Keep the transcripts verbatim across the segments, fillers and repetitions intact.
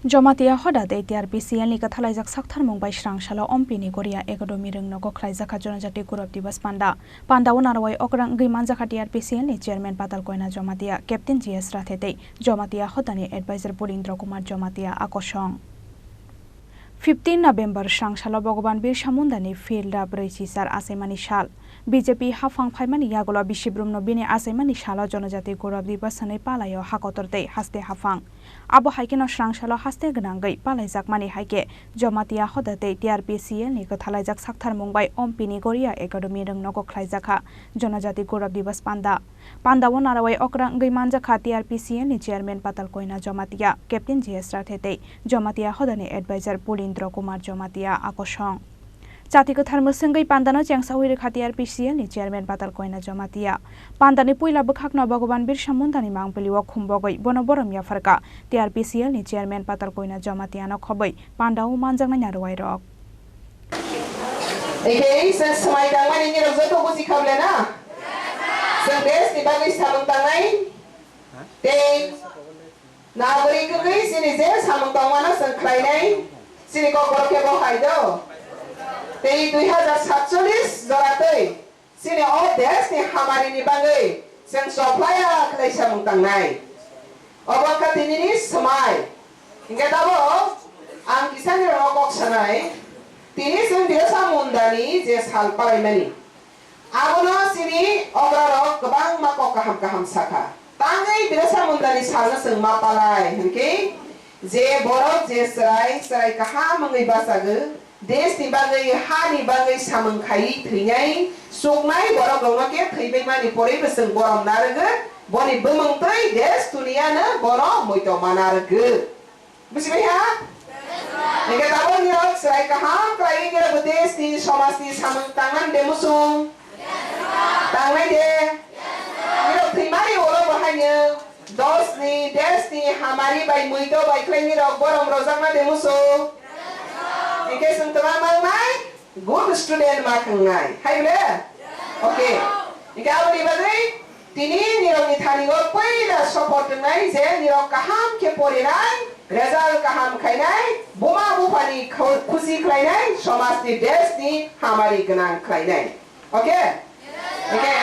Jamatia hoda tei T R P C L ni kwthalaijak saktharmung bai srangsalo Ompini Goria Academy rwngnogo khlaijak kha Jonojati Gaurav Diwas panda. Panda o narwai okra wngwi manjakha T R P C L ni chairman Patal Koina Jamatia, Captain G S Rathe tei Jamatia hodani advisor Pulindra Kumar Jamatia a kosong. Fifteen November srangsalo Bhagwan Birsa Munda ni phil da brwi chisar achaimani sal. B J P haphang phaimani yagulo bisibrumno bini achaimani salo Jonojati Gaurav Diwas hwnwi palaio hakotor tei haste haphang. Abo hai kheno srangsalo haste gwnangwi palaijakmani hai khe Jamatia hoda tei T R P C L ni kwthalaijak saktharmung bai Ompini Goria Academy rwngnogo khlaijakha Jonojati Gaurav Diwas panda. Panda o narwai okra wngwi manjakha T R P C L ni chairman Patal Koina Jamatia, Captain G S Rathe tei Jamatia hodani advisor Pulindra Kumar Jamatia a kosong. Chati kwthar mwswngwi pandano chengsaui rwkha T R P C L ni chairman Patal Koina Jamatia. Pandani puila bwkhakno Bhagwan Birsa Mundani mangpili o khumbogwi bono borom yapharkha T R P C L ni chairman Patal Koina Jamatia no khobwi panda o manjaknai narwai rok. Ekhe chwng swmai tangmani nirok joto buji kha ble na? Chwng desh ni bagwi samung tangnai tei nagorik wngwi chini je samung tongmano chwng khlainai, chini kokborok khe bo hai do. Tei dui hazar satchollis jora twi chini o desh ni hamari ni bagwi chwng choplai ya khlai samung tangnai. Obo wngkha tinini swmai. Hinkhe tabuk ang kisa nirokno kok sanai, tini chwng Birsa Mundani je sal palaimani, abono chini okrarok kwbangma kok kaham kaham sakha. Tangwi Birsa Mundani salno chwng ma palai hinkhe je borok je chwrai, chwrai kaham wngwi bachagwi, desh ni bagwi, ha ni bagwi samung khaiwi thwinai, chuknai borok rokno khe thwibaimani porwi bo chwng borom narwgwi, boni bumung twi desh duniya no bono muitok ma narwgwi. Bujibai ha? Hinkhe tabuk nirok chwrai kaham khlaiwi nirok bo desh ni, somaj ni samung tangmani de muchung? Tangnai de? Nirok thwimani ulo bo haino dos ni, desh ni hamari bai muitok bai khlai nirok borom rojakna de muchung? Hinkhe chwng twma mangnai, good student ma khangnai. Hai ble? Okay. Hinkhe aboni bagwi tini nirokni thani o puila support wngnai je nirok kaham khe porinai, result kaham khainai, buma buphani khu-, khusi khlainai, somajni, deshni hamari gwnang khlainai. Okay? Hinkhe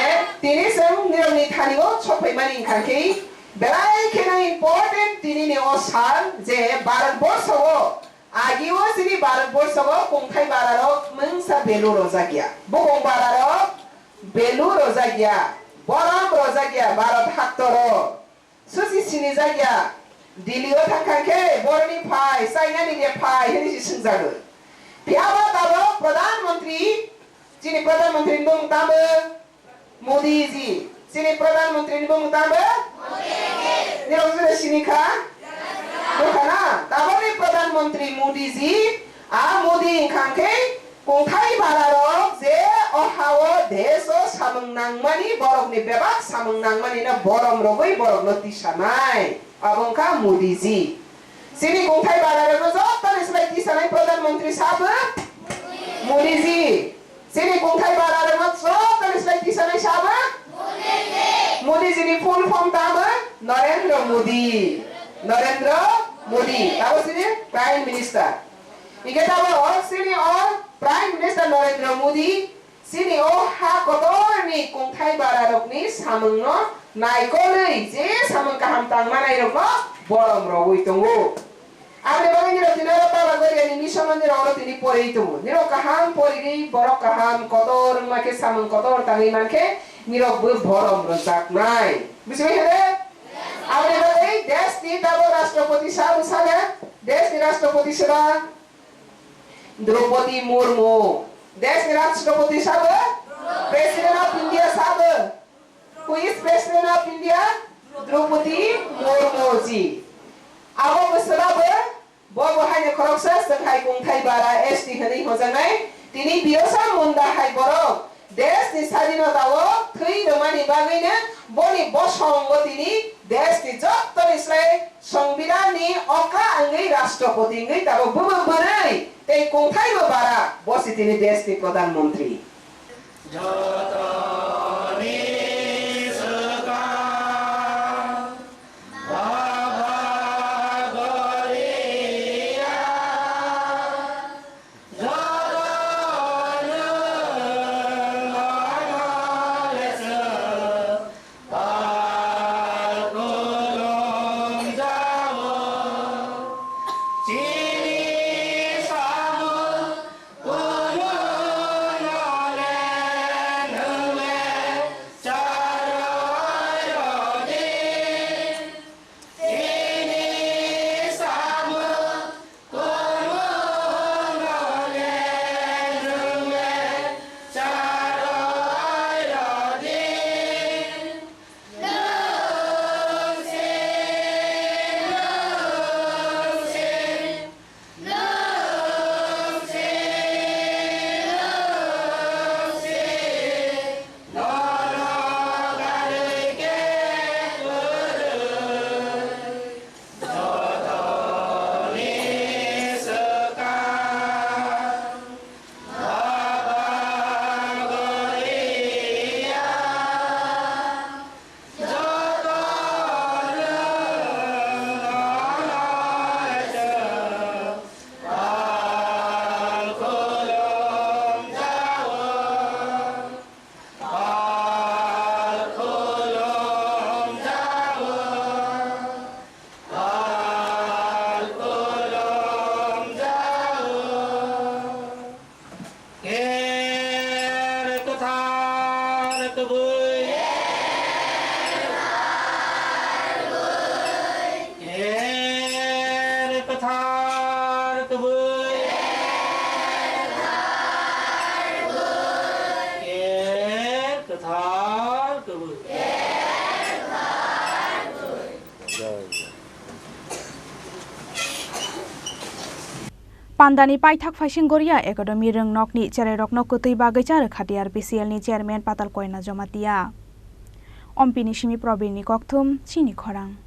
tini chwng nirokni thani o sophaimani wngkha khe belai kheno important tinini o sal je Bharat borsho o Agi o chini Bharat borsho o kungthai bararok mungsa value rojak ya. Bukung bararok value rojak ya. Borom rojak ya Bharat haktor o. Susi sinijak ya. Delhi o thang kha khe boroni phai, China ni de phai, hwnwi se swngjago. Phiya bo tabok Pradhan Mantri, chini Pradhan Mantri ni bumung tamo? Modi ji, chini Pradhan Mantri ni bumung tamo? Modi ji. Nirok jora sini kha? Nukha na? Taboni Pradhan Mantri Modi ji, a Modi wngkha khe kungthai bararok je o ha o desh o samung nangmani, borokni bebak samung nangmani no borom rogwi borokno tisanai. Abo wngkha Modi ji. Chini kungthai bararokno jottoni slai tisanai Pradhan Mantri sabo? Modi ji. Chini kungthai bararokno jottoni slai tisanai sabo? Modi ji ni full form tamo? Narendra Modi. Narendra Modi. Abo chini Prime Minister. Hinkhe tabok chini o Prime Minister Narendra Modi chini o ha kotorni kungthai bararokni samungno naikolwi je samung kaham tangmanairokno borom rogwi tongo. Aboni bagwi nirok tini oro Pala Goriani mission o nirok oro tini porwi tongo. Nirok kaham porigwi borok kaham kotor wngma khe samung kotor tangwi mankhe nirok bo borom rwjaknai. Bujibai khe de? Aboni bagwi deshni tabok Rashtrapati sabo sana, deshni Rashtrapati saba Draupadi Murmu, deshni Rashtrapati sabo, President of India sabo. Who is President of India? Draupadi Murmu ji. Abo bwswlabo bo bo haino khoroksa chwng hai kungthai bara S T hwnwi hojaknai. Tini Birsa Munda hai borok deshni sadinota o thwi rwmani bagwino boni bosongo tini deshni jottoni slai Songbidanni okra wngwi Rashtrapati wngwi tabok bwbw bwrwi tei kungthai bo bara bo si tini deshni Pradhan Mantri. Jotoni swkang baba gori Kwthar kwbwi. Ker kwthar kwbwi. Pandani paithak Phaising Goria Academy rwngnokni cherairokno kwtwi bagwi cha rwkha T R P C L ni chairman Patal Koina Jamatia. Ompini simi Probirni kokthum, chini khorang.